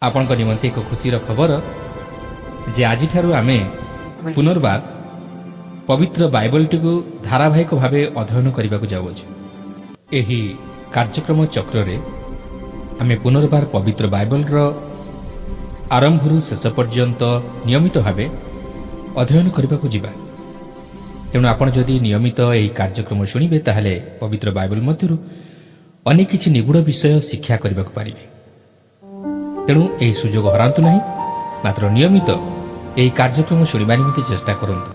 ଆପଣଙ୍କ ନିମନ୍ତେ ଏକ ଖୁସିର ଖବର ଯେ ଆଜିଠାରୁ ଆମେ ପୁନର୍ବାର ପବିତ୍ର ବାଇବଲଟିକୁ ଧାରାବାହିକ ଭାବେ ଅଧ୍ୟୟନ କରିବାକୁ ଯାଉଅଛୁ। ଏହି କାର୍ଯ୍ୟକ୍ରମ ଚକ୍ରରେ ଆମେ ପୁନର୍ବାର ପବିତ୍ର ବାଇବଲର ଆରମ୍ଭରୁ ଶେଷ ପର୍ଯ୍ୟନ୍ତ ନିୟମିତ ଭାବେ ଅଧ୍ୟୟନ କରିବାକୁ ଯିବା। ତେଣୁ ଆପଣ ଯଦି ନିୟମିତ ଏହି କାର୍ଯ୍ୟକ୍ରମ ଶୁଣିବେ, ତାହେଲେ ପବିତ୍ର ବାଇବଲ ମଧ୍ୟରୁ ଅନେକ କିଛି ନିଗୂଢ଼ ବିଷୟ ଶିକ୍ଷା କରିବାକୁ ପାରିବେ। ତେଣୁ ଏହି ସୁଯୋଗ ହରାନ୍ତୁ ନାହିଁ, ମାତ୍ର ନିୟମିତ ଏହି କାର୍ଯ୍ୟକ୍ରମ ଶୁଣିବା ନିମନ୍ତେ ଚେଷ୍ଟା କରନ୍ତୁ।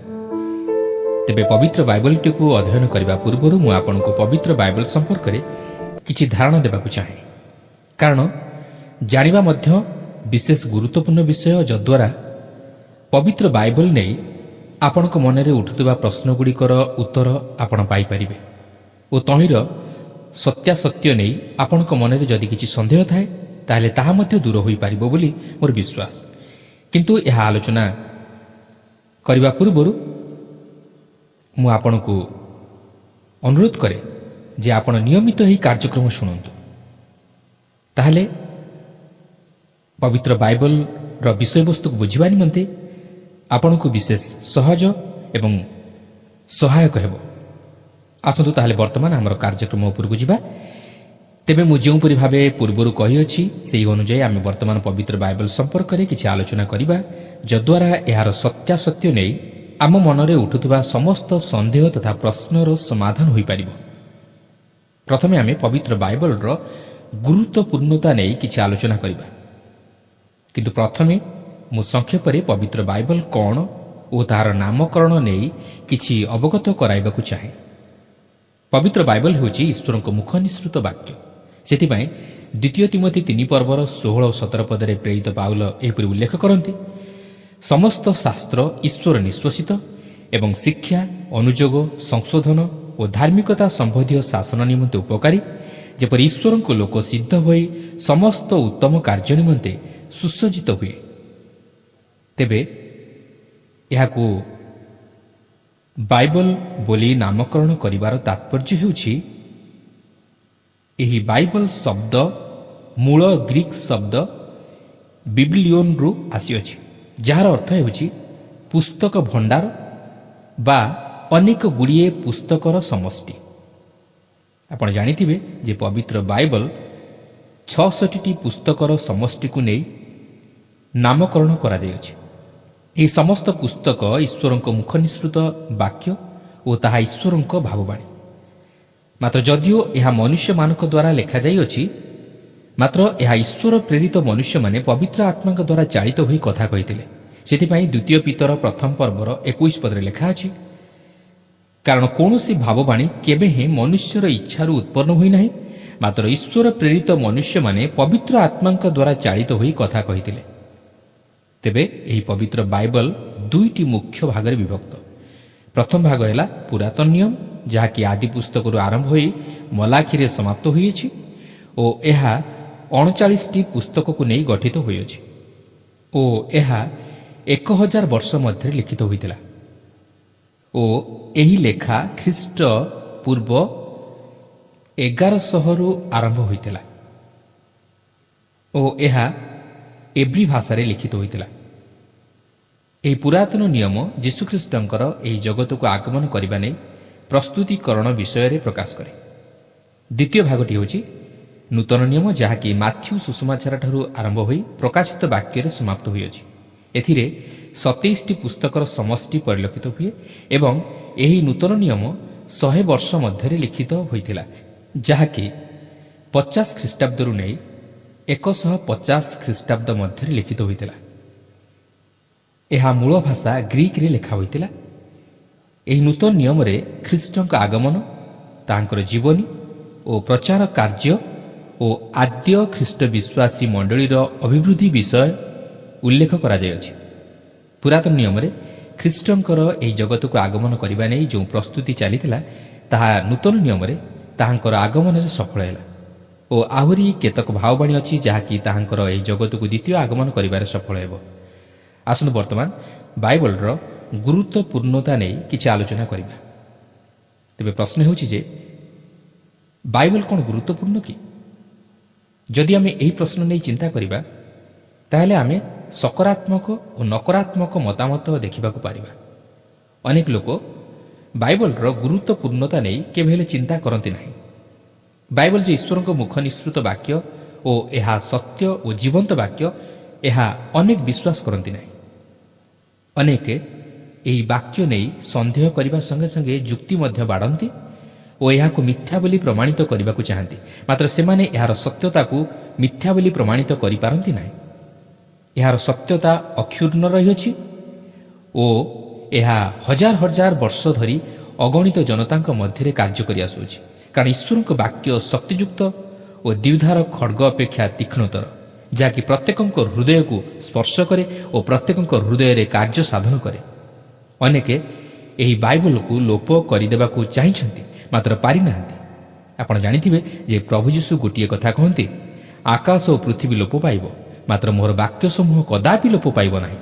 ତେବେ ପବିତ୍ର ବାଇବଲଟିକୁ ଅଧ୍ୟୟନ କରିବା ପୂର୍ବରୁ ମୁଁ ଆପଣଙ୍କୁ ପବିତ୍ର ବାଇବଲ ସମ୍ପର୍କରେ କିଛି ଧାରଣା ଦେବାକୁ ଚାହେଁ, କାରଣ ଜାଣିବା ମଧ୍ୟ ବିଶେଷ ଗୁରୁତ୍ୱପୂର୍ଣ୍ଣ ବିଷୟ, ଯଦ୍ୱାରା ପବିତ୍ର ବାଇବଲ ନେଇ ଆପଣଙ୍କ ମନରେ ଉଠୁଥିବା ପ୍ରଶ୍ନଗୁଡ଼ିକର ଉତ୍ତର ଆପଣ ପାଇପାରିବେ ଓ ତହିଁର ସତ୍ୟାସତ୍ୟ ନେଇ ଆପଣଙ୍କ ମନରେ ଯଦି କିଛି ସନ୍ଦେହ ଥାଏ, ତାହେଲେ ତାହା ମଧ୍ୟ ଦୂର ହୋଇପାରିବ ବୋଲି ମୋର ବିଶ୍ୱାସ। କିନ୍ତୁ ଏହା ଆଲୋଚନା କରିବା ପୂର୍ବରୁ ମୁଁ ଆପଣଙ୍କୁ ଅନୁରୋଧ କରେ ଯେ ଆପଣ ନିୟମିତ ଏହି କାର୍ଯ୍ୟକ୍ରମ ଶୁଣନ୍ତୁ। ତାହେଲେ ପବିତ୍ର ବାଇବଲର ବିଷୟବସ୍ତୁକୁ ବୁଝିବା ନିମନ୍ତେ ଆପଣଙ୍କୁ ବିଶେଷ ସହଜ ଏବଂ ସହାୟକ ହେବ। ଆସନ୍ତୁ ତାହେଲେ ବର୍ତ୍ତମାନ ଆମର କାର୍ଯ୍ୟକ୍ରମ ଉପରକୁ ଯିବା। ତେବେ ମୁଁ ଯେଉଁପରି ଭାବେ ପୂର୍ବରୁ କହିଅଛି, ସେହି ଅନୁଯାୟୀ ଆମେ ବର୍ତ୍ତମାନ ପବିତ୍ର ବାଇବଲ ସମ୍ପର୍କରେ କିଛି ଆଲୋଚନା କରିବା, ଯଦ୍ୱାରା ଏହାର ସତ୍ୟାସତ୍ୟ ନେଇ ଆମ ମନରେ ଉଠୁଥିବା ସମସ୍ତ ସନ୍ଦେହ ତଥା ପ୍ରଶ୍ନର ସମାଧାନ ହୋଇପାରିବ। ପ୍ରଥମେ ଆମେ ପବିତ୍ର ବାଇବଲର ଗୁରୁତ୍ୱପୂର୍ଣ୍ଣତା ନେଇ କିଛି ଆଲୋଚନା କରିବା। କିନ୍ତୁ ପ୍ରଥମେ ମୁଁ ସଂକ୍ଷେପରେ ପବିତ୍ର ବାଇବଲ କ'ଣ ଓ ତାହାର ନାମକରଣ ନେଇ କିଛି ଅବଗତ କରାଇବାକୁ ଚାହେଁ। ପବିତ୍ର ବାଇବଲ ହେଉଛି ଈଶ୍ୱରଙ୍କ ମୁଖ ନିଃସୃତ ବାକ୍ୟ। ସେଥିପାଇଁ ଦ୍ୱିତୀୟ ତିମୋଥି 3 ପର୍ବର 16 ଓ 17 ପଦରେ ପ୍ରେରିତ ପାଉଲ ଏହିପରି ଉଲ୍ଲେଖ କରନ୍ତି, "ସମସ୍ତ ଶାସ୍ତ୍ର ଈଶ୍ୱର ନିଃଶ୍ୱସିତ ଏବଂ ଶିକ୍ଷା, ଅନୁଯୋଗ, ସଂଶୋଧନ ଓ ଧାର୍ମିକତା ସମ୍ବନ୍ଧୀୟ ଶାସନ ନିମନ୍ତେ ଉପକାରୀ, ଯେପରି ଈଶ୍ୱରଙ୍କ ଲୋକ ସିଦ୍ଧ ହୋଇ ସମସ୍ତ ଉତ୍ତମ କାର୍ଯ୍ୟ ନିମନ୍ତେ ସୁସଜ୍ଜିତ ହୁଏ।" ତେବେ ଏହାକୁ ବାଇବଲ ବୋଲି ନାମକରଣ କରିବାର ତାତ୍ପର୍ଯ୍ୟ ହେଉଛି, ଏହି ବାଇବଲ ଶବ୍ଦ ମୂଳ ଗ୍ରୀକ୍ ଶବ୍ଦ ବିବ୍ଲିଓନ୍ରୁ ଆସିଅଛି, ଯାହାର ଅର୍ଥ ହେଉଛି ପୁସ୍ତକ ଭଣ୍ଡାର ବା ଅନେକ ଗୁଡ଼ିଏ ପୁସ୍ତକର ସମଷ୍ଟି। ଆପଣ ଜାଣିଥିବେ ଯେ ପବିତ୍ର ବାଇବଲ 66ଟି ପୁସ୍ତକର ସମଷ୍ଟିକୁ ନେଇ ନାମକରଣ କରାଯାଇଅଛି। ଏହି ସମସ୍ତ ପୁସ୍ତକ ଈଶ୍ୱରଙ୍କ ମୁଖ ନିଃସୃତ ବାକ୍ୟ ଓ ତାହା ଈଶ୍ୱରଙ୍କ ଭାବବାଣୀ। ମାତ୍ର ଯଦିଓ ଏହା ମନୁଷ୍ୟମାନଙ୍କ ଦ୍ୱାରା ଲେଖାଯାଇଅଛି, ମାତ୍ର ଏହା ଈଶ୍ୱର ପ୍ରେରିତ ମନୁଷ୍ୟମାନେ ପବିତ୍ର ଆତ୍ମାଙ୍କ ଦ୍ୱାରା ଚାଳିତ ହୋଇ କଥା କହିଥିଲେ। ସେଥିପାଇଁ ଦ୍ୱିତୀୟ ପିତର ପ୍ରଥମ ପର୍ବର 21 ପଦରେ ଲେଖା ଅଛି, "କାରଣ କୌଣସି ଭାବବାଣୀ କେବେ ହେଁ ମନୁଷ୍ୟର ଇଚ୍ଛାରୁ ଉତ୍ପନ୍ନ ହୋଇନାହିଁ, ମାତ୍ର ଈଶ୍ୱର ପ୍ରେରିତ ମନୁଷ୍ୟମାନେ ପବିତ୍ର ଆତ୍ମାଙ୍କ ଦ୍ୱାରା ଚାଳିତ ହୋଇ କଥା କହିଥିଲେ।" ତେବେ ଏହି ପବିତ୍ର ବାଇବଲ ଦୁଇଟି ମୁଖ୍ୟ ଭାଗରେ ବିଭକ୍ତ। ପ୍ରଥମ ଭାଗ ହେଲା ପୁରାତନ ନିୟମ, ଯାହାକି ଆଦି ପୁସ୍ତକରୁ ଆରମ୍ଭ ହୋଇ ମଲାଖିରେ ସମାପ୍ତ ହୋଇଅଛି ଓ ଏହା 39ଟି ପୁସ୍ତକକୁ ନେଇ ଗଠିତ ହୋଇଅଛି ଓ ଏହା 1000 ବର୍ଷ ମଧ୍ୟରେ ଲିଖିତ ହୋଇଥିଲା ଓ ଏହି ଲେଖା ଖ୍ରୀଷ୍ଟ ପୂର୍ବ 1100ରୁ ଆରମ୍ଭ ହୋଇଥିଲା ଓ ଏହା ଏବ୍ରୀ ଭାଷାରେ ଲିଖିତ ହୋଇଥିଲା। ଏହି ପୁରାତନ ନିୟମ ଯୀଶୁଖ୍ରୀଷ୍ଟଙ୍କର ଏହି ଜଗତକୁ ଆଗମନ କରିବା ନେଇ ପ୍ରସ୍ତୁତିକରଣ ବିଷୟରେ ପ୍ରକାଶ କରେ। ଦ୍ୱିତୀୟ ଭାଗଟି ହେଉଛି ନୂତନ ନିୟମ, ଯାହାକି ମାଥ୍ୟୁ ସୁସମାଚାରଠାରୁ ଆରମ୍ଭ ହୋଇ ପ୍ରକାଶିତ ବାକ୍ୟରେ ସମାପ୍ତ ହୋଇଅଛି। ଏଥିରେ 27ଟି ପୁସ୍ତକର ସମଷ୍ଟି ପରିଲକ୍ଷିତ ହୁଏ ଏବଂ ଏହି ନୂତନ ନିୟମ 100 ବର୍ଷ ମଧ୍ୟରେ ଲିଖିତ ହୋଇଥିଲା, ଯାହାକି 50 ଖ୍ରୀଷ୍ଟାବ୍ଦରୁ ନେଇ 150 ଖ୍ରୀଷ୍ଟାବ୍ଦ ମଧ୍ୟରେ ଲିଖିତ ହୋଇଥିଲା। ଏହା ମୂଳ ଭାଷା ଗ୍ରୀକରେ ଲେଖା ହୋଇଥିଲା। ଏହି ନୂତନ ନିୟମରେ ଖ୍ରୀଷ୍ଟଙ୍କ ଆଗମନ, ତାହାଙ୍କର ଜୀବନୀ ଓ ପ୍ରଚାର କାର୍ଯ୍ୟ ଓ ଆଦ୍ୟ ଖ୍ରୀଷ୍ଟ ବିଶ୍ୱାସୀ ମଣ୍ଡଳୀର ଅଭିବୃଦ୍ଧି ବିଷୟ ଉଲ୍ଲେଖ କରାଯାଇଅଛି। ପୁରାତନ ନିୟମରେ ଖ୍ରୀଷ୍ଟଙ୍କର ଏହି ଜଗତକୁ ଆଗମନ କରିବା ନେଇ ଯେଉଁ ପ୍ରସ୍ତୁତି ଚାଲିଥିଲା, ତାହା ନୂତନ ନିୟମରେ ତାହାଙ୍କର ଆଗମନରେ ସଫଳ ହେଲା ଓ ଆହୁରି କେତେକ ଭାବବାଣୀ ଅଛି, ଯାହାକି ତାହାଙ୍କର ଏହି ଜଗତକୁ ଦ୍ୱିତୀୟ ଆଗମନ କରିବାରେ ସଫଳ ହେବ। ଆସନ୍ତୁ ବର୍ତ୍ତମାନ ବାଇବଲର ଗୁରୁତ୍ୱପୂର୍ଣ୍ଣତା ନେଇ କିଛି ଆଲୋଚନା କରିବା। ତେବେ ପ୍ରଶ୍ନ ହେଉଛି ଯେ ବାଇବଲ କ'ଣ ଗୁରୁତ୍ୱପୂର୍ଣ୍ଣ କି? ଯଦି ଆମେ ଏହି ପ୍ରଶ୍ନ ନେଇ ଚିନ୍ତା କରିବା, ତାହେଲେ ଆମେ ସକାରାତ୍ମକ ଓ ନକାରାତ୍ମକ ମତାମତ ଦେଖିବାକୁ ପାରିବା। ଅନେକ ଲୋକ ବାଇବଲର ଗୁରୁତ୍ୱପୂର୍ଣ୍ଣତା ନେଇ କେବେ ହେଲେ ଚିନ୍ତା କରନ୍ତି ନାହିଁ। ବାଇବଲ ଯେ ଈଶ୍ୱରଙ୍କ ମୁଖ ନିଃସୃତ ବାକ୍ୟ ଓ ଏହା ସତ୍ୟ ଓ ଜୀବନ୍ତ ବାକ୍ୟ, ଏହା ଅନେକ ବିଶ୍ୱାସ କରନ୍ତି ନାହିଁ। ଅନେକ ଏହି ବାକ୍ୟ ନେଇ ସନ୍ଦେହ କରିବା ସଙ୍ଗେ ସଙ୍ଗେ ଯୁକ୍ତି ମଧ୍ୟ ବାଢ଼ନ୍ତି ଓ ଏହାକୁ ମିଥ୍ୟା ବୋଲି ପ୍ରମାଣିତ କରିବାକୁ ଚାହାନ୍ତି, ମାତ୍ର ସେମାନେ ଏହାର ସତ୍ୟତାକୁ ମିଥ୍ୟା ବୋଲି ପ୍ରମାଣିତ କରିପାରନ୍ତି ନାହିଁ। ଏହାର ସତ୍ୟତା ଅକ୍ଷୁଣ୍ଣ ରହିଅଛି ଓ ଏହା ହଜାର ହଜାର ବର୍ଷ ଧରି ଅଗଣିତ ଜନତାଙ୍କ ମଧ୍ୟରେ କାର୍ଯ୍ୟ କରିଆସୁଅଛି, କାରଣ ଈଶ୍ୱରଙ୍କ ବାକ୍ୟ ଶକ୍ତିଯୁକ୍ତ ଓ ଦ୍ୱିଧାର ଖଡ଼ଗ ଅପେକ୍ଷା ତୀକ୍ଷ୍ଣତର, ଯାହାକି ପ୍ରତ୍ୟେକଙ୍କ ହୃଦୟକୁ ସ୍ପର୍ଶ କରେ ଓ ପ୍ରତ୍ୟେକଙ୍କ ହୃଦୟରେ କାର୍ଯ୍ୟ ସାଧନ କରେ। ଅନେକ ଏହି ବାଇବଲକୁ ଲୋପ କରିଦେବାକୁ ଚାହିଁଛନ୍ତି, ମାତ୍ର ପାରିନାହାନ୍ତି। ଆପଣ ଜାଣିଥିବେ ଯେ ପ୍ରଭୁ ଯୀଶୁ ଗୋଟିଏ କଥା କହନ୍ତି, ଆକାଶ ଓ ପୃଥିବୀ ଲୋପ ପାଇବ, ମାତ୍ର ମୋର ବାକ୍ୟ ସମୂହ କଦାପି ଲୋପ ପାଇବ ନାହିଁ।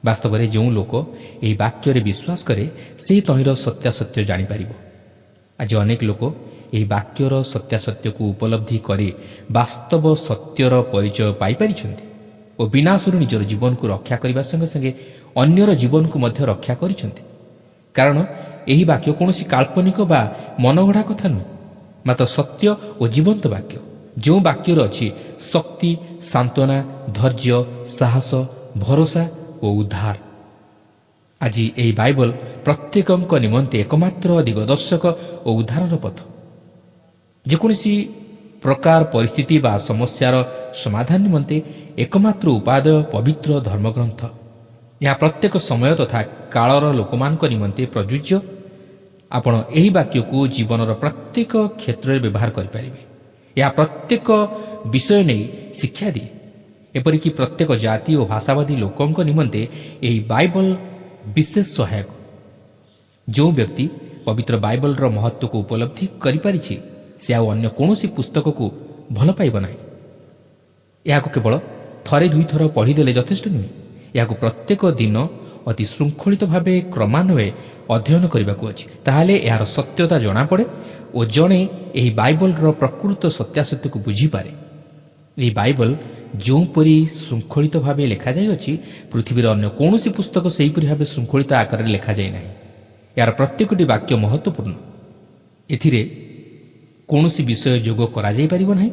ବାସ୍ତବରେ ଯେଉଁ ଲୋକ ଏହି ବାକ୍ୟରେ ବିଶ୍ୱାସ କରେ, ସେ ତହିଁର ସତ୍ୟାସତ୍ୟ ଜାଣିପାରିବ। ଆଜି ଅନେକ ଲୋକ ଏହି ବାକ୍ୟର ସତ୍ୟାସତ୍ୟକୁ ଉପଲବ୍ଧି କରି ବାସ୍ତବ ସତ୍ୟର ପରିଚୟ ପାଇପାରିଛନ୍ତି ଓ ବିନାଶରୁ ନିଜର ଜୀବନକୁ ରକ୍ଷା କରିବା ସଙ୍ଗେ ସଙ୍ଗେ ଅନ୍ୟର ଜୀବନକୁ ମଧ୍ୟ ରକ୍ଷା କରିଛନ୍ତି। କାରଣ ଏହି ବାକ୍ୟ କୌଣସି କାଳ୍ପନିକ ବା ମନଗଢ଼ା କଥା ନୁହେଁ, ମାତ୍ର ସତ୍ୟ ଓ ଜୀବନ୍ତ ବାକ୍ୟ, ଯେଉଁ ବାକ୍ୟରେ ଅଛି ଶକ୍ତି, ସାନ୍ତ୍ୱନା, ଧୈର୍ଯ୍ୟ, ସାହସ, ଭରସା ଓ ଉଦ୍ଧାର। ଆଜି ଏହି ବାଇବଲ ପ୍ରତ୍ୟେକଙ୍କ ନିମନ୍ତେ ଏକମାତ୍ର ଦିଗଦର୍ଶକ ଓ ଉଦ୍ଧାରର ପଥ। ଯେକୌଣସି ପ୍ରକାର ପରିସ୍ଥିତି ବା ସମସ୍ୟାର ସମାଧାନ ନିମନ୍ତେ ଏକମାତ୍ର ଉପାଦେୟ ପବିତ୍ର ଧର୍ମଗ୍ରନ୍ଥ। ଏହା ପ୍ରତ୍ୟେକ ସମୟ ତଥା କାଳର ଲୋକମାନଙ୍କ ନିମନ୍ତେ ପ୍ରଯୁଜ୍ୟ। ଆପଣ ଏହି ବାକ୍ୟକୁ ଜୀବନର ପ୍ରତ୍ୟେକ କ୍ଷେତ୍ରରେ ବ୍ୟବହାର କରିପାରିବେ। ଏହା ପ୍ରତ୍ୟେକ ବିଷୟ ନେଇ ଶିକ୍ଷା ଦିଏ। ଏପରିକି ପ୍ରତ୍ୟେକ ଜାତି ଓ ଭାଷାବାଦୀ ଲୋକଙ୍କ ନିମନ୍ତେ ଏହି ବାଇବଲ ବିଶେଷ ସହାୟକ। ଯେଉଁ ବ୍ୟକ୍ତି ପବିତ୍ର ବାଇବଲର ମହତ୍ତ୍ୱକୁ ଉପଲବ୍ଧି କରିପାରିଛି, ସେ ଆଉ ଅନ୍ୟ କୌଣସି ପୁସ୍ତକକୁ ଭଲ ପାଇବ ନାହିଁ। ଏହାକୁ କେବଳ ଥରେ ଦୁଇଥର ପଢ଼ିଦେଲେ ଯଥେଷ୍ଟ ନୁହେଁ, ଏହାକୁ ପ୍ରତ୍ୟେକ ଦିନ ଅତି ଶୃଙ୍ଖଳିତ ଭାବେ କ୍ରମାନ୍ୱয়ে ଅଧ୍ୟୟନ କରିବାକୁ ଅଛି। ତାହେଲେ ଏହାର ସତ୍ୟତା ଜଣାପଡ଼େ ଓ ଜଣେ ଏହି ବାଇବଲର ପ୍ରକୃତ ସତ୍ୟାସତ୍ୟକୁ ବୁଝିପାରେ। ଏହି ବାଇବଲ ଯେଉଁପରି ଶୃଙ୍ଖଳିତ ଭାବେ ଲେଖାଯାଇଅଛି, ପୃଥିବୀର ଅନ୍ୟ କୌଣସି ପୁସ୍ତକ ସେହିପରି ଭାବେ ଶୃଙ୍ଖଳିତ ଆକାରରେ ଲେଖାଯାଇ ନାହିଁ। ଏହାର ପ୍ରତ୍ୟେକଟି ବାକ୍ୟ ମହତ୍ତ୍ୱପୂର୍ଣ୍ଣ। ଏଥିରେ କୌଣସି ବିଷୟ ଯୋଗ କରାଯାଇପାରିବ ନାହିଁ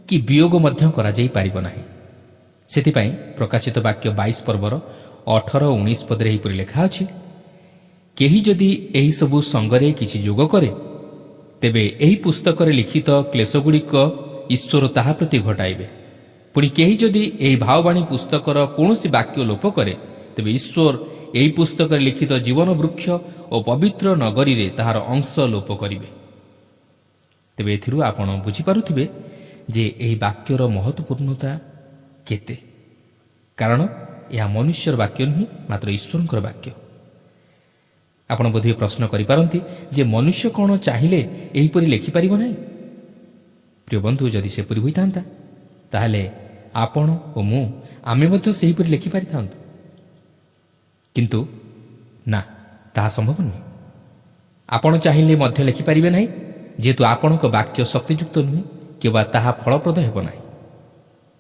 କି ବିୟୋଗ ମଧ୍ୟ କରାଯାଇପାରିବ ନାହିଁ। ସେଥିପାଇଁ ପ୍ରକାଶିତ ବାକ୍ୟ 22 ପର୍ବର 18-19 ପଦରେ ଏହିପରି ଲେଖା ଅଛି, କେହି ଯଦି ଏହିସବୁ ସଙ୍ଗରେ କିଛି ଯୋଗ କରେ, ତେବେ ଏହି ପୁସ୍ତକରେ ଲିଖିତ କ୍ଲେଶଗୁଡ଼ିକ ଈଶ୍ୱର ତାହା ପ୍ରତି ଘଟାଇବେ। ପୁଣି କେହି ଯଦି ଏହି ଭାବବାଣୀ ପୁସ୍ତକର କୌଣସି ବାକ୍ୟ ଲୋପ କରେ, ତେବେ ଈଶ୍ୱର ଏହି ପୁସ୍ତକରେ ଲିଖିତ ଜୀବନ ବୃକ୍ଷ ଓ ପବିତ୍ର ନଗରୀରେ ତାହାର ଅଂଶ ଲୋପ କରିବେ। ତେବେ ଏଥିରୁ ଆପଣ ବୁଝିପାରୁଥିବେ ଯେ ଏହି ବାକ୍ୟର ମହତ୍ତ୍ୱପୂର୍ଣ୍ଣତା କେତେ, କାରଣ ଏହା ମନୁଷ୍ୟର ବାକ୍ୟ ନୁହେଁ, ମାତ୍ର ଈଶ୍ୱରଙ୍କର ବାକ୍ୟ। ଆପଣ ବୋଧହୁଏ ପ୍ରଶ୍ନ କରିପାରନ୍ତି ଯେ ମନୁଷ୍ୟ କ'ଣ ଚାହିଁଲେ ଏହିପରି ଲେଖିପାରିବ ନାହିଁ? ପ୍ରିୟ ବନ୍ଧୁ, ଯଦି ସେପରି ହୋଇଥାନ୍ତା ତାହେଲେ ଆପଣ ଓ ମୁଁ ଆମେ ମଧ୍ୟ ସେହିପରି ଲେଖିପାରିଥାନ୍ତୁ, କିନ୍ତୁ ନା, ତାହା ସମ୍ଭବ ନୁହେଁ। ଆପଣ ଚାହିଁଲେ ମଧ୍ୟ ଲେଖିପାରିବେ ନାହିଁ, ଯେହେତୁ ଆପଣଙ୍କ ବାକ୍ୟ ଶକ୍ତିଯୁକ୍ତ ନୁହେଁ କିମ୍ବା ତାହା ଫଳପ୍ରଦ ହେବ ନାହିଁ।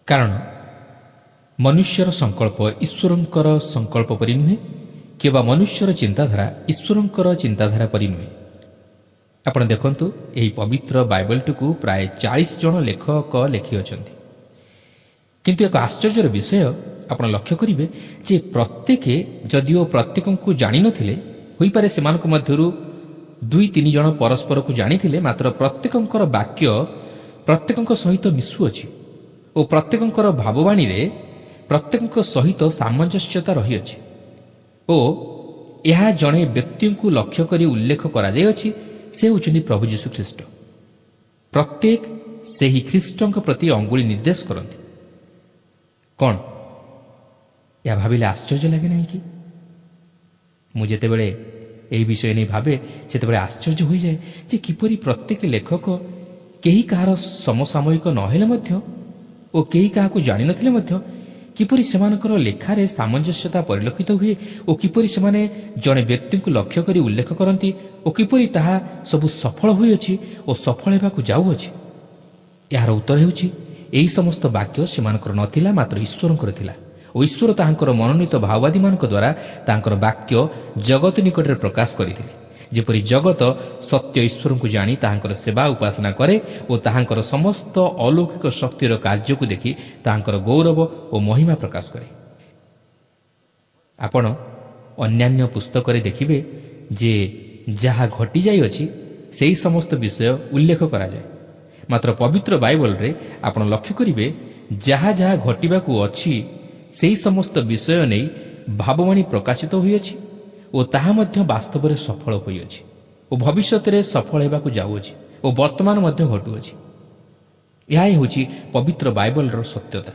କାରଣ ମନୁଷ୍ୟର ସଂକଳ୍ପ ଈଶ୍ୱରଙ୍କର ସଂକଳ୍ପ ପରି ନୁହେଁ, କିମ୍ବା ମନୁଷ୍ୟର ଚିନ୍ତାଧାରା ଈଶ୍ୱରଙ୍କର ଚିନ୍ତାଧାରା ପରି ନୁହେଁ। ଆପଣ ଦେଖନ୍ତୁ, ଏହି ପବିତ୍ର ବାଇବଲଟିକୁ ପ୍ରାୟ 40 ଜଣ ଲେଖକ ଲେଖିଅଛନ୍ତି, କିନ୍ତୁ ଏକ ଆଶ୍ଚର୍ଯ୍ୟର ବିଷୟ ଆପଣ ଲକ୍ଷ୍ୟ କରିବେ ଯେ ପ୍ରତ୍ୟେକ ଯଦିଓ ପ୍ରତ୍ୟେକଙ୍କୁ ଜାଣିନଥିଲେ, ହୋଇପାରେ ସେମାନଙ୍କ ମଧ୍ୟରୁ 2-3 ଜଣ ପରସ୍ପରକୁ ଜାଣିଥିଲେ, ମାତ୍ର ପ୍ରତ୍ୟେକଙ୍କର ବାକ୍ୟ ପ୍ରତ୍ୟେକଙ୍କ ସହିତ ମିଶୁଅଛି ଓ ପ୍ରତ୍ୟେକଙ୍କର ଭାବବାଣୀରେ ପ୍ରତ୍ୟେକଙ୍କ ସହିତ ସାମଞ୍ଜସ୍ୟତା ରହିଅଛି ଓ ଏହା ଜଣେ ବ୍ୟକ୍ତିଙ୍କୁ ଲକ୍ଷ୍ୟ କରି ଉଲ୍ଲେଖ କରାଯାଇଅଛି, ସେ ହେଉଛନ୍ତି ପ୍ରଭୁ ଯୀଶୁ ଖ୍ରୀଷ୍ଟ। ପ୍ରତ୍ୟେକ ସେହି ଖ୍ରୀଷ୍ଟଙ୍କ ପ୍ରତି ଅଙ୍ଗୁଳି ନିର୍ଦ୍ଦେଶ କରନ୍ତି। କ'ଣ ଏହା ଭାବିଲେ ଆଶ୍ଚର୍ଯ୍ୟ ଲାଗେ ନାହିଁ କି? ମୁଁ ଯେତେବେଳେ ଏହି ବିଷୟ ନେଇ ଭାବେ, ସେତେବେଳେ ଆଶ୍ଚର୍ଯ୍ୟ ହୋଇଯାଏ ଯେ କିପରି ପ୍ରତ୍ୟେକ ଲେଖକ କେହି କାହାର ସମସାମୟିକ ନହେଲେ ମଧ୍ୟ ଓ କେହି କାହାକୁ ଜାଣିନଥିଲେ ମଧ୍ୟ କିପରି ସେମାନଙ୍କର ଲେଖାରେ ସାମଞ୍ଜସ୍ୟତା ପରିଲକ୍ଷିତ ହୁଏ ଓ କିପରି ସେମାନେ ଜଣେ ବ୍ୟକ୍ତିଙ୍କୁ ଲକ୍ଷ୍ୟ କରି ଉଲ୍ଲେଖ କରନ୍ତି ଓ କିପରି ତାହା ସବୁ ସଫଳ ହୋଇଅଛି ଓ ସଫଳ ହେବାକୁ ଯାଉଅଛି। ଏହାର ଉତ୍ତର ହେଉଛି ଏହି ସମସ୍ତ ବାକ୍ୟ ସେମାନଙ୍କର ନଥିଲା, ମାତ୍ର ଈଶ୍ୱରଙ୍କର ଥିଲା ଓ ଈଶ୍ୱର ତାହାଙ୍କର ମନୋନୀତ ଭାଓବାଦୀମାନଙ୍କ ଦ୍ୱାରା ତାଙ୍କର ବାକ୍ୟ ଜଗତ ନିକଟରେ ପ୍ରକାଶ କରିଥିଲେ, ଯେପରି ଜଗତ ସତ୍ୟ ଈଶ୍ୱରଙ୍କୁ ଜାଣି ତାହାଙ୍କର ସେବା ଉପାସନା କରେ ଓ ତାହାଙ୍କର ସମସ୍ତ ଅଲୌକିକ ଶକ୍ତିର କାର୍ଯ୍ୟକୁ ଦେଖି ତାହାଙ୍କର ଗୌରବ ଓ ମହିମା ପ୍ରକାଶ କରେ। ଆପଣ ଅନ୍ୟାନ୍ୟ ପୁସ୍ତକରେ ଦେଖିବେ ଯେ ଯାହା ଘଟିଯାଇଅଛି ସେହି ସମସ୍ତ ବିଷୟ ଉଲ୍ଲେଖ କରାଯାଏ, ମାତ୍ର ପବିତ୍ର ବାଇବଲରେ ଆପଣ ଲକ୍ଷ୍ୟ କରିବେ ଯାହା ଯାହା ଘଟିବାକୁ ଅଛି ସେହି ସମସ୍ତ ବିଷୟ ନେଇ ଭାବବାଣୀ ପ୍ରକାଶିତ ହୋଇଅଛି ଓ ତାହା ମଧ୍ୟ ବାସ୍ତବରେ ସଫଳ ହୋଇଅଛି ଓ ଭବିଷ୍ୟତରେ ସଫଳ ହେବାକୁ ଯାଉଅଛି ଓ ବର୍ତ୍ତମାନ ମଧ୍ୟ ଘଟୁଅଛି। ଏହା ହିଁ ହେଉଛି ପବିତ୍ର ବାଇବଲର ସତ୍ୟତା।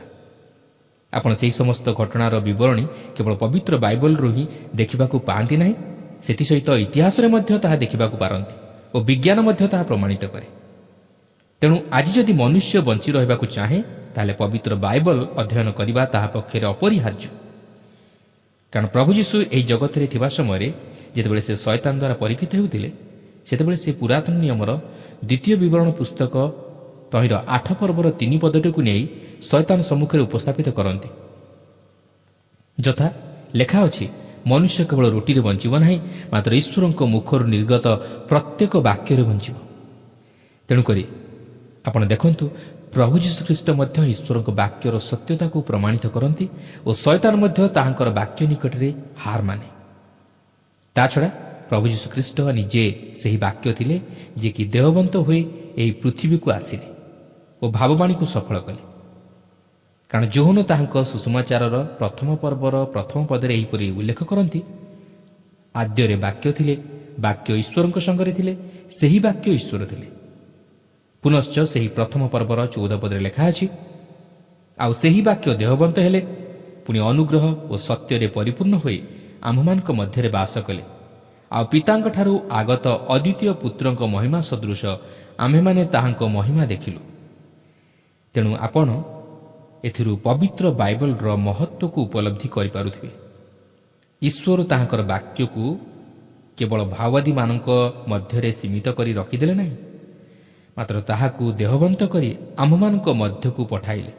ଆପଣ ସେହି ସମସ୍ତ ଘଟଣାର ବିବରଣୀ କେବଳ ପବିତ୍ର ବାଇବଲରୁ ହିଁ ଦେଖିବାକୁ ପାଆନ୍ତି ନାହିଁ, ସେଥିସହିତ ଇତିହାସରେ ମଧ୍ୟ ତାହା ଦେଖିବାକୁ ପାରନ୍ତି ଓ ବିଜ୍ଞାନ ମଧ୍ୟ ତାହା ପ୍ରମାଣିତ କରେ। ତେଣୁ ଆଜି ଯଦି ମନୁଷ୍ୟ ବଞ୍ଚି ରହିବାକୁ ଚାହେଁ, ତାହେଲେ ପବିତ୍ର ବାଇବଲ ଅଧ୍ୟୟନ କରିବା ତାହା ପକ୍ଷରେ ଅପରିହାର୍ଯ୍ୟ। କାରଣ ପ୍ରଭୁ ଯୀଶୁ ଏହି ଜଗତରେ ଥିବା ସମୟରେ ଯେତେବେଳେ ସେ ଶୟତାନ ଦ୍ୱାରା ପରୀକ୍ଷିତ ହେଉଥିଲେ, ସେତେବେଳେ ସେ ପୁରାତନ ନିୟମର ଦ୍ୱିତୀୟ ବିବରଣ ପୁସ୍ତକ ତହିଁର 8 ପର୍ବର 3 ପଦଟିକୁ ନେଇ ଶୟତାନ ସମ୍ମୁଖରେ ଉପସ୍ଥାପିତ କରନ୍ତି। ଯଥା ଲେଖା ଅଛି, ମନୁଷ୍ୟ କେବଳ ରୁଟିରେ ବଞ୍ଚିବ ନାହିଁ, ମାତ୍ର ଈଶ୍ୱରଙ୍କ ମୁଖରୁ ନିର୍ଗତ ପ୍ରତ୍ୟେକ ବାକ୍ୟରେ ବଞ୍ଚିବ। ତେଣୁକରି ଆପଣ ଦେଖନ୍ତୁ, ପ୍ରଭୁ ଯୀଶୁଖ୍ରୀଷ୍ଟ ମଧ୍ୟ ଈଶ୍ୱରଙ୍କ ବାକ୍ୟର ସତ୍ୟତାକୁ ପ୍ରମାଣିତ କରନ୍ତି ଓ ଶୟତାନ ମଧ୍ୟ ତାହାଙ୍କର ବାକ୍ୟ ନିକଟରେ ହାର ମାନେ। ତାଛଡ଼ା ପ୍ରଭୁ ଯୀଶୁଖ୍ରୀଷ୍ଟ ନିଜେ ସେହି ବାକ୍ୟ ଥିଲେ, ଯିଏକି ଦେହବନ୍ତ ହୋଇ ଏହି ପୃଥିବୀକୁ ଆସିଲେ ଓ ଭାବବାଣୀକୁ ସଫଳ କଲେ। କାରଣ ଯୋହନ ତାହାଙ୍କ ସୁସମାଚାରର ପ୍ରଥମ ପର୍ବର ପ୍ରଥମ ପଦରେ ଏହିପରି ଉଲ୍ଲେଖ କରନ୍ତି, ଆଦ୍ୟରେ ବାକ୍ୟ ଥିଲେ, ବାକ୍ୟ ଈଶ୍ୱରଙ୍କ ସଙ୍ଗରେ ଥିଲେ, ସେହି ବାକ୍ୟ ଈଶ୍ୱର ଥିଲେ। ପୁନଶ୍ଚ ସେହି ପ୍ରଥମ ପର୍ବର 14 ପଦରେ ଲେଖା ଅଛି, ଆଉ ସେହି ବାକ୍ୟ ଦେହବନ୍ତ ହେଲେ, ପୁଣି ଅନୁଗ୍ରହ ଓ ସତ୍ୟରେ ପରିପୂର୍ଣ୍ଣ ହୋଇ ଆମ୍ଭମାନଙ୍କ ମଧ୍ୟରେ ବାସ କଲେ, ଆଉ ପିତାଙ୍କଠାରୁ ଆଗତ ଅଦ୍ୱିତୀୟ ପୁତ୍ରଙ୍କ ମହିମା ସଦୃଶ ଆମ୍ଭେମାନେ ତାହାଙ୍କ ମହିମା ଦେଖିଲୁ। ତେଣୁ ଆପଣ ଏଥିରୁ ପବିତ୍ର ବାଇବଲର ମହତ୍ତ୍ୱକୁ ଉପଲବ୍ଧି କରିପାରୁଥିବେ। ଈଶ୍ୱର ତାହାଙ୍କର ବାକ୍ୟକୁ କେବଳ ଭାଓବାଦୀମାନଙ୍କ ମଧ୍ୟରେ ସୀମିତ କରି ରଖିଦେଲେ ନାହିଁ, ମାତ୍ର ତାହାକୁ ଦେହବନ୍ତ କରି ଆମ୍ଭମାନଙ୍କ ମଧ୍ୟକୁ ପଠାଇଲେ।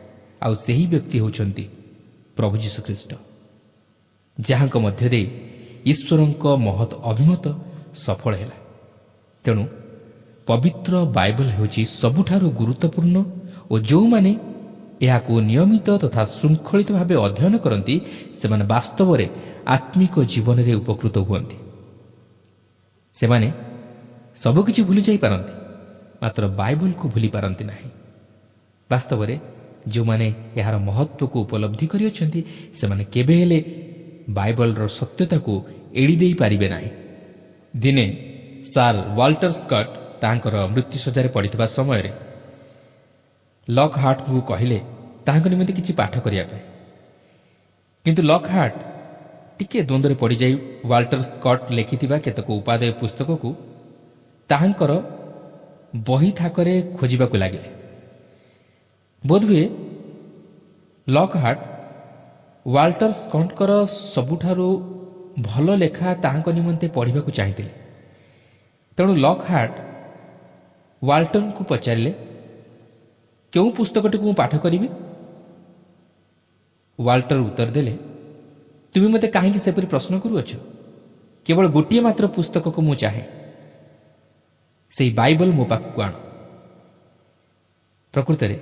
ଆଉ ସେହି ବ୍ୟକ୍ତି ହେଉଛନ୍ତି ପ୍ରଭୁ ଯୀଶୁଖ୍ରୀଷ୍ଟ, ଯାହାଙ୍କ ମଧ୍ୟ ଦେଇ ଈଶ୍ୱରଙ୍କ ମହତ୍ ଅଭିମତ ସଫଳ ହେଲା। ତେଣୁ ପବିତ୍ର ବାଇବଲ ହେଉଛି ସବୁଠାରୁ ଗୁରୁତ୍ୱପୂର୍ଣ୍ଣ ଓ ଯେଉଁମାନେ ଏହାକୁ ନିୟମିତ ତଥା ଶୃଙ୍ଖଳିତ ଭାବେ ଅଧ୍ୟୟନ କରନ୍ତି, ସେମାନେ ବାସ୍ତବରେ ଆତ୍ମିକ ଜୀବନରେ ଉପକୃତ ହୁଅନ୍ତି। ସେମାନେ ସବୁକିଛି ଭୁଲି ଯାଇପାରନ୍ତି, ମାତ୍ର ବାଇବଲକୁ ଭୁଲି ପାରନ୍ତି ନାହିଁ। ବାସ୍ତବରେ ଯେଉଁମାନେ ଏହାର ମହତ୍ତ୍ୱକୁ ଉପଲବ୍ଧି କରିଅଛନ୍ତି, ସେମାନେ କେବେ ହେଲେ ବାଇବଲର ସତ୍ୟତାକୁ ଏଡ଼ି ଦେଇପାରିବେ ନାହିଁ। ଦିନେ ସାର୍ ୱାଲ୍ଟର ସ୍କଟ୍ ତାଙ୍କର ମୃତ୍ୟୁ ଶଯ୍ୟାରେ ପଡ଼ିଥିବା ସମୟରେ ଲକହାର୍ଟଙ୍କୁ କହିଲେ ତାହାଙ୍କ ନିମନ୍ତେ କିଛି ପାଠ କରିବା ପାଇଁ। କିନ୍ତୁ ଲକହାର୍ଟ ଟିକିଏ ଦ୍ୱନ୍ଦ୍ୱରେ ପଡ଼ିଯାଇ ୱାଲ୍ଟର ସ୍କଟ୍ ଲେଖିଥିବା କେତେକ ଉପାଦେୟ ପୁସ୍ତକକୁ ତାହାଙ୍କର ବହି ଥାକରେ ଖୋଜିବାକୁ ଲାଗିଲେ। ବୋଧହୁଏ ଲକହାର୍ଟ ୱାଲ୍ଟର ସ୍କଟ୍ଙ୍କର ସବୁଠାରୁ ଭଲ ଲେଖା ତାହାଙ୍କ ନିମନ୍ତେ ପଢ଼ିବାକୁ ଚାହିଁଥିଲେ। ତେଣୁ ଲକହାର୍ଟ ୱାଲ୍ଟରଙ୍କୁ ପଚାରିଲେ, କେଉଁ ପୁସ୍ତକଟିକୁ ମୁଁ ପାଠ କରିବି? ୱାଲ୍ଟର ଉତ୍ତର ଦେଲେ, ତୁମେ ମୋତେ କାହିଁକି ସେପରି ପ୍ରଶ୍ନ କରୁଅଛ? କେବଳ ଗୋଟିଏ ମାତ୍ର ପୁସ୍ତକକୁ ମୁଁ ଚାହେଁ, ସେଇ ବାଇବଲ ମୋ ପାଖକୁ ଆଣ। ପ୍ରକୃତରେ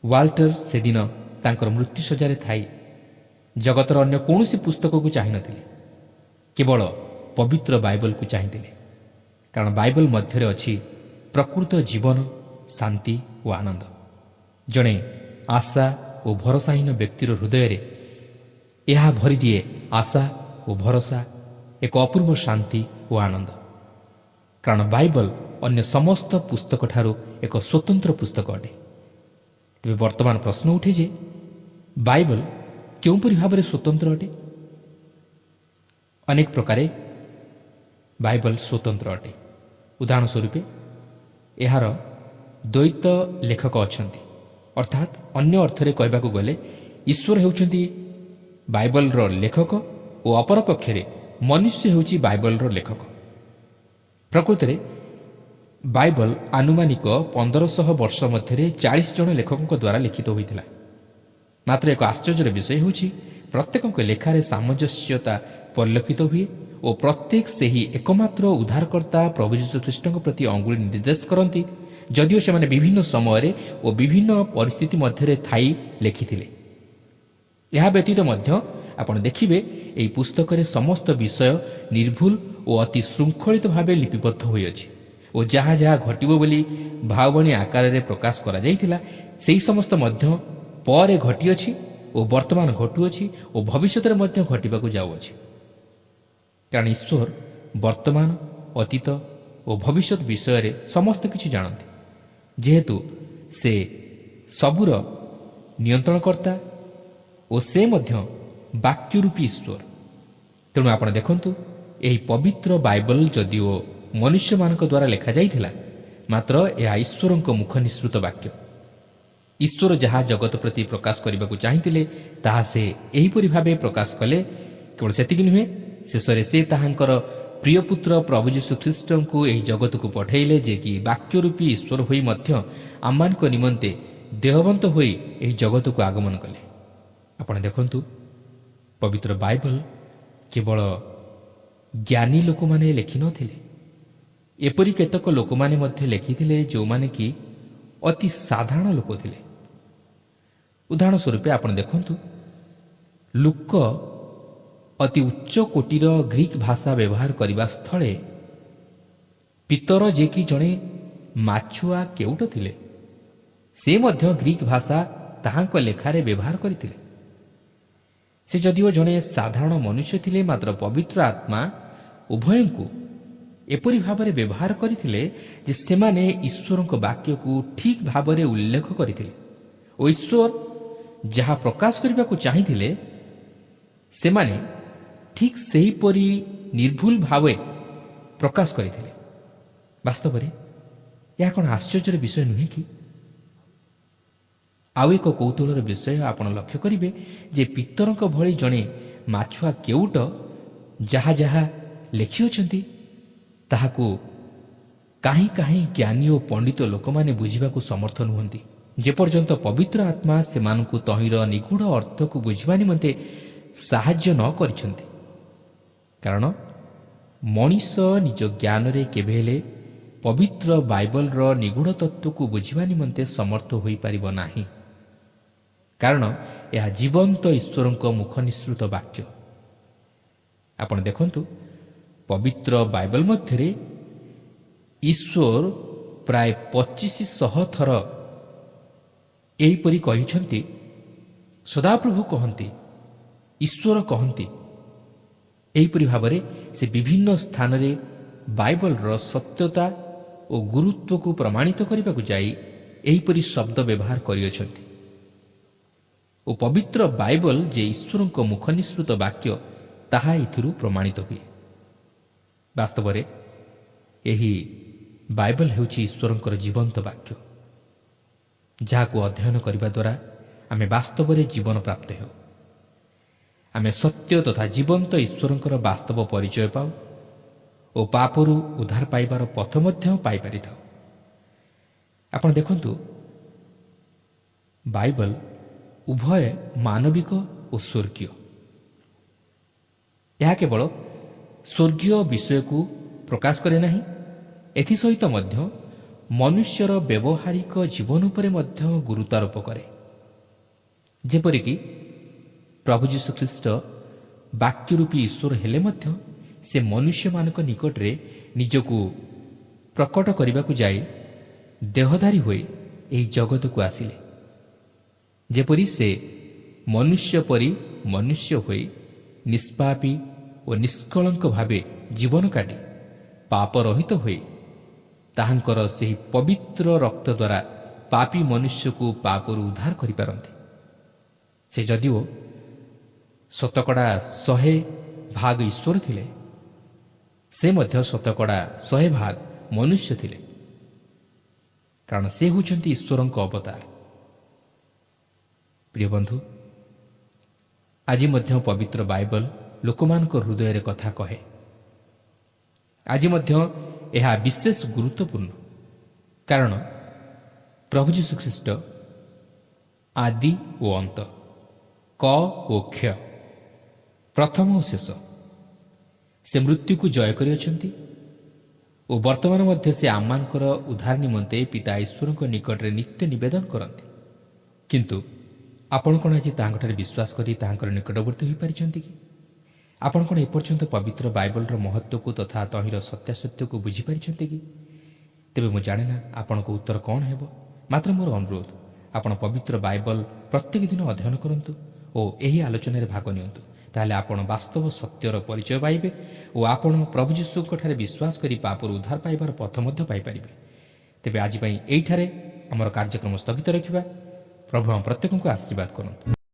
ୱାଲ୍ଟର ସେଦିନ ତାଙ୍କର ମୃତ୍ୟୁ ଶଯ୍ୟାରେ ଥାଇ ଜଗତର ଅନ୍ୟ କୌଣସି ପୁସ୍ତକକୁ ଚାହିଁନଥିଲେ, କେବଳ ପବିତ୍ର ବାଇବଲକୁ ଚାହିଁଥିଲେ। କାରଣ ବାଇବଲ ମଧ୍ୟରେ ଅଛି ପ୍ରକୃତ ଜୀବନ, ଶାନ୍ତି ଓ ଆନନ୍ଦ। ଜଣେ ଆଶା ଓ ଭରସାହୀନ ବ୍ୟକ୍ତିର ହୃଦୟରେ ଏହା ଭରିଦିଏ ଆଶା ଓ ଭରସା, ଏକ ଅପୂର୍ବ ଶାନ୍ତି ଓ ଆନନ୍ଦ। କାରଣ ବାଇବଲ ଅନ୍ୟ ସମସ୍ତ ପୁସ୍ତକଠାରୁ ଏକ ସ୍ୱତନ୍ତ୍ର ପୁସ୍ତକ ଅଟେ। ତେବେ ବର୍ତ୍ତମାନ ପ୍ରଶ୍ନ ଉଠେ ଯେ ବାଇବଲ କେଉଁପରି ଭାବରେ ସ୍ୱତନ୍ତ୍ର ଅଟେ? ଅନେକ ପ୍ରକାରେ ବାଇବଲ ସ୍ୱତନ୍ତ୍ର ଅଟେ। ଉଦାହରଣ ସ୍ୱରୂପ ଏହାର ଦ୍ୱୈତ ଲେଖକ ଅଛନ୍ତି, ଅର୍ଥାତ୍ ଅନ୍ୟ ଅର୍ଥରେ କହିବାକୁ ଗଲେ ଈଶ୍ୱର ହେଉଛନ୍ତି ବାଇବଲର ଲେଖକ ଓ ଅପରପକ୍ଷରେ ମନୁଷ୍ୟ ହେଉଛି ବାଇବଲର ଲେଖକ। ପ୍ରକୃତରେ ବାଇବଲ ଆନୁମାନିକ 1500 ବର୍ଷ ମଧ୍ୟରେ 40 ଜଣ ଲେଖକଙ୍କ ଦ୍ୱାରା ଲିଖିତ ହୋଇଥିଲା। ମାତ୍ର ଏକ ଆଶ୍ଚର୍ଯ୍ୟର ବିଷୟ ହେଉଛି, ପ୍ରତ୍ୟେକଙ୍କ ଲେଖାରେ ସାମଞ୍ଜସ୍ୟତା ପରିଲକ୍ଷିତ ହୁଏ ଓ ପ୍ରତ୍ୟେକ ସେହି ଏକମାତ୍ର ଉଦ୍ଧାରକର୍ତ୍ତା ପ୍ରଭୁ ଯୀଶୁଖ୍ରୀଷ୍ଟଙ୍କ ପ୍ରତି ଅଙ୍ଗୁଳି ନିର୍ଦ୍ଦେଶ କରନ୍ତି, ଯଦିଓ ସେମାନେ ବିଭିନ୍ନ ସମୟରେ ଓ ବିଭିନ୍ନ ପରିସ୍ଥିତି ମଧ୍ୟରେ ଥାଇ ଲେଖିଥିଲେ। ଏହା ବ୍ୟତୀତ ମଧ୍ୟ ଆପଣ ଦେଖିବେ, ଏହି ପୁସ୍ତକରେ ସମସ୍ତ ବିଷୟ ନିର୍ଭୁଲ ଓ ଅତି ଶୃଙ୍ଖଳିତ ଭାବେ ଲିପିବଦ୍ଧ ହୋଇଅଛି ଓ ଯାହା ଯାହା ଘଟିବ ବୋଲି ଭାବବାଣୀ ଆକାରରେ ପ୍ରକାଶ କରାଯାଇଥିଲା, ସେହି ସମସ୍ତ ମଧ୍ୟ ପରେ ଘଟିଅଛି ଓ ବର୍ତ୍ତମାନ ଘଟୁଅଛି ଓ ଭବିଷ୍ୟତରେ ମଧ୍ୟ ଘଟିବାକୁ ଯାଉଅଛି। କାରଣ ଈଶ୍ୱର ବର୍ତ୍ତମାନ, ଅତୀତ ଓ ଭବିଷ୍ୟତ ବିଷୟରେ ସମସ୍ତ କିଛି ଜାଣନ୍ତି, ଯେହେତୁ ସେ ସବୁର ନିୟନ୍ତ୍ରଣକର୍ତ୍ତା ଓ ସେ ମଧ୍ୟ ବାକ୍ୟରୂପୀ ଈଶ୍ୱର। ତେଣୁ ଆପଣ ଦେଖନ୍ତୁ, ଏହି ପବିତ୍ର ବାଇବଲ ଯଦିଓ ମନୁଷ୍ୟମାନଙ୍କ ଦ୍ୱାରା ଲେଖାଯାଇଥିଲା, ମାତ୍ର ଏହା ଈଶ୍ୱରଙ୍କ ମୁଖ ନିଃସୃତ ବାକ୍ୟ। ଈଶ୍ୱର ଯାହା ଜଗତ ପ୍ରତି ପ୍ରକାଶ କରିବାକୁ ଚାହିଁଥିଲେ, ତାହା ସେ ଏହିପରି ଭାବେ ପ୍ରକାଶ କଲେ। କେବଳ ସେତିକି ନୁହେଁ, ଶେଷରେ ସେ ତାହାଙ୍କର ପ୍ରିୟ ପୁତ୍ର ପ୍ରଭୁ ଯୀଶୁଖ୍ରୀଷ୍ଟଙ୍କୁ ଏହି ଜଗତକୁ ପଠାଇଲେ, ଯେ କି ବାକ୍ୟରୂପୀ ଈଶ୍ୱର ହୋଇ ମଧ୍ୟ ଆମମାନଙ୍କ ନିମନ୍ତେ ଦେହବନ୍ତ ହୋଇ ଏହି ଜଗତକୁ ଆଗମନ କଲେ। ଆପଣ ଦେଖନ୍ତୁ, ପବିତ୍ର ବାଇବଲ କେବଳ ଜ୍ଞାନୀ ଲୋକମାନେ ଲେଖିନଥିଲେ, ଏପରି କେତେକ ଲୋକମାନେ ମଧ୍ୟ ଲେଖିଥିଲେ ଯେଉଁମାନେ କି ଅତି ସାଧାରଣ ଲୋକ ଥିଲେ। ଉଦାହରଣ ସ୍ୱରୂପ ଆପଣ ଦେଖନ୍ତୁ, ଲୁକ ଅତି ଉଚ୍ଚ କୋଟିର ଗ୍ରୀକ୍ ଭାଷା ବ୍ୟବହାର କରିବା ସ୍ଥଳେ ପିତର, ଯିଏକି ଜଣେ ମାଛୁଆ କେଉଟ ଥିଲେ, ସେ ମଧ୍ୟ ଗ୍ରୀକ୍ ଭାଷା ତାହାଙ୍କ ଲେଖାରେ ବ୍ୟବହାର କରିଥିଲେ। ସେ ଯଦିଓ ଜଣେ ସାଧାରଣ ମନୁଷ୍ୟ ଥିଲେ, ମାତ୍ର ପବିତ୍ର ଆତ୍ମା ଉଭୟଙ୍କୁ ଏପରି ଭାବରେ ବ୍ୟବହାର କରିଥିଲେ ଯେ ସେମାନେ ଈଶ୍ୱରଙ୍କ ବାକ୍ୟକୁ ଠିକ୍ ଭାବରେ ଉଲ୍ଲେଖ କରିଥିଲେ ଓ ଈଶ୍ୱର ଯାହା ପ୍ରକାଶ କରିବାକୁ ଚାହିଁଥିଲେ, ସେମାନେ ଠିକ୍ ସେହିପରି ନିର୍ଭୁଲ ଭାବେ ପ୍ରକାଶ କରିଥିଲେ। ବାସ୍ତବରେ ଏହା କ'ଣ ଆଶ୍ଚର୍ଯ୍ୟର ବିଷୟ ନୁହେଁ କି? ଆଉ ଏକ କୌତୂହଳର ବିଷୟ ଆପଣ ଲକ୍ଷ୍ୟ କରିବେ ଯେ ପିତରଙ୍କ ଭଳି ଜଣେ ମାଛୁଆ କେଉଟ ଯାହା ଯାହା ଲେଖିଅଛନ୍ତି, ତାହାକୁ କାହିଁ କାହିଁ ଜ୍ଞାନୀ ଓ ପଣ୍ଡିତ ଲୋକମାନେ ବୁଝିବାକୁ ସମର୍ଥ ନୁହନ୍ତି, ଯେପର୍ଯ୍ୟନ୍ତ ପବିତ୍ର ଆତ୍ମା ସେମାନଙ୍କୁ ତହିଁର ନିଗୂଢ଼ ଅର୍ଥକୁ ବୁଝିବା ନିମନ୍ତେ ସାହାଯ୍ୟ ନ କରିଛନ୍ତି। କାରଣ ମଣିଷ ନିଜ ଜ୍ଞାନରେ କେବେ ହେଲେ ପବିତ୍ର ବାଇବଲର ନିଗୂଢ଼ ତତ୍ତ୍ୱକୁ ବୁଝିବା ନିମନ୍ତେ ସମର୍ଥ ହୋଇପାରିବ ନାହିଁ, କାରଣ ଏହା ଜୀବନ୍ତ ଈଶ୍ୱରଙ୍କ ମୁଖ ନିଃସୃତ ବାକ୍ୟ। ଆପଣ ଦେଖନ୍ତୁ, ପବିତ୍ର ବାଇବଲ ମଧ୍ୟରେ ଈଶ୍ୱର ପ୍ରାୟ 2500 ଥର ଏହିପରି କହିଛନ୍ତି, ସଦାପ୍ରଭୁ କହନ୍ତି, ଈଶ୍ୱର କହନ୍ତି। ଏହିପରି ଭାବରେ ସେ ବିଭିନ୍ନ ସ୍ଥାନରେ ବାଇବଲର ସତ୍ୟତା ଓ ଗୁରୁତ୍ୱକୁ ପ୍ରମାଣିତ କରିବାକୁ ଯାଇ ଏହିପରି ଶବ୍ଦ ବ୍ୟବହାର କରିଅଛନ୍ତି ଓ ପବିତ୍ର ବାଇବଲ ଯେ ଈଶ୍ୱରଙ୍କ ମୁଖ ନିଃସୃତ ବାକ୍ୟ, ତାହା ଏଥିରୁ ପ୍ରମାଣିତ ହୁଏ। ବାସ୍ତବରେ ଏହି ବାଇବଲ ହେଉଛି ଈଶ୍ୱରଙ୍କର ଜୀବନ୍ତ ବାକ୍ୟ, ଯାହାକୁ ଅଧ୍ୟୟନ କରିବା ଦ୍ୱାରା ଆମେ ବାସ୍ତବରେ ଜୀବନ ପ୍ରାପ୍ତ ହେଉ। ଆମେ ସତ୍ୟ ତଥା ଜୀବନ୍ତ ଈଶ୍ୱରଙ୍କର ବାସ୍ତବ ପରିଚୟ ପାଉ ଓ ପାପରୁ ଉଦ୍ଧାର ପାଇବାର ପଥ ମଧ୍ୟ ପାଇପାରିଥାଉ। ଆପଣ ଦେଖନ୍ତୁ, ବାଇବଲ ଉଭୟ ମାନବିକ ଓ ସ୍ୱର୍ଗୀୟ। ଏହା କେବଳ ସ୍ୱର୍ଗୀୟ ବିଷୟକୁ ପ୍ରକାଶ କରେ ନାହିଁ, ଏଥିସହିତ ମଧ୍ୟ ମନୁଷ୍ୟର ବ୍ୟବହାରିକ ଜୀବନ ଉପରେ ମଧ୍ୟ ଗୁରୁତ୍ୱାରୋପ କରେ। ଯେପରିକି ପ୍ରଭୁ ଯୀଶୁଖ୍ରୀଷ୍ଟ ବାକ୍ୟରୂପୀ ଈଶ୍ୱର ହେଲେ ମଧ୍ୟ ସେ ମନୁଷ୍ୟମାନଙ୍କ ନିକଟରେ ନିଜକୁ ପ୍ରକଟ କରିବାକୁ ଯାଇ ଦେହଧାରୀ ହୋଇ ଏହି ଜଗତକୁ ଆସିଲେ, ଯେପରି ସେ ମନୁଷ୍ୟ ପରି ମନୁଷ୍ୟ ହୋଇ ନିଷ୍ପାପୀ ଓ ନିଷ୍କଳଙ୍କ ଭାବେ ଜୀବନ କାଟି ପାପରହିତ ହୋଇ ତାହାଙ୍କର ସେହି ପବିତ୍ର ରକ୍ତ ଦ୍ୱାରା ପାପୀ ମନୁଷ୍ୟକୁ ପାପରୁ ଉଦ୍ଧାର କରିପାରନ୍ତି। ସେ ଯଦିଓ 100% ଈଶ୍ୱର ଥିଲେ, ସେ ମଧ୍ୟ 100% ମନୁଷ୍ୟ ଥିଲେ, କାରଣ ସେ ହେଉଛନ୍ତି ଈଶ୍ୱରଙ୍କ ଅବତାର। ପ୍ରିୟ ବନ୍ଧୁ, ଆଜି ମଧ୍ୟ ପବିତ୍ର ବାଇବଲ ଲୋକମାନଙ୍କ ହୃଦୟରେ କଥା କହେ। ଆଜି ମଧ୍ୟ ଏହା ବିଶେଷ ଗୁରୁତ୍ୱପୂର୍ଣ୍ଣ। କାରଣ ପ୍ରଭୁ ଯୀଶୁଖ୍ରୀଷ୍ଟ ଆଦି ଓ ଅନ୍ତ, କ ଓ କ୍ଷ, ପ୍ରଥମ ଓ ଶେଷ। ସେ ମୃତ୍ୟୁକୁ ଜୟ କରିଅଛନ୍ତି ଓ ବର୍ତ୍ତମାନ ମଧ୍ୟ ସେ ଆମମାନଙ୍କର ଉଦ୍ଧାର ନିମନ୍ତେ ପିତା ଈଶ୍ୱରଙ୍କ ନିକଟରେ ନିତ୍ୟ ନିବେଦନ କରନ୍ତି। କିନ୍ତୁ ଆପଣ କ'ଣ ଆଜି ତାହାଙ୍କଠାରେ ବିଶ୍ୱାସ କରି ତାହାଙ୍କର ନିକଟବର୍ତ୍ତୀ ହୋଇପାରିଛନ୍ତି କି? ଆପଣ କ'ଣ ଏପର୍ଯ୍ୟନ୍ତ ପବିତ୍ର ବାଇବଲର ମହତ୍ତ୍ୱକୁ ତଥା ତହିଁର ସତ୍ୟାସତ୍ୟକୁ ବୁଝିପାରିଛନ୍ତି କି? ତେବେ ମୁଁ ଜାଣେ ନା ଆପଣଙ୍କ ଉତ୍ତର କ'ଣ ହେବ, ମାତ୍ର ମୋର ଅନୁରୋଧ, ଆପଣ ପବିତ୍ର ବାଇବଲ ପ୍ରତ୍ୟେକ ଦିନ ଅଧ୍ୟୟନ କରନ୍ତୁ ଓ ଏହି ଆଲୋଚନାରେ ଭାଗ ନିଅନ୍ତୁ। ତାହେଲେ ଆପଣ ବାସ୍ତବ ସତ୍ୟର ପରିଚୟ ପାଇବେ ଓ ଆପଣ ପ୍ରଭୁ ଯୀଶୁଙ୍କଠାରେ ବିଶ୍ୱାସ କରି ପାପରୁ ଉଦ୍ଧାର ପାଇବାର ପଥ ମଧ୍ୟ ପାଇପାରିବେ। ତେବେ ଆଜି ପାଇଁ ଏଇଠାରେ ଆମର କାର୍ଯ୍ୟକ୍ରମ ସ୍ଥଗିତ ରଖିବା। ପ୍ରଭୁ ଆମ ପ୍ରତ୍ୟେକଙ୍କୁ ଆଶୀର୍ବାଦ କରନ୍ତୁ।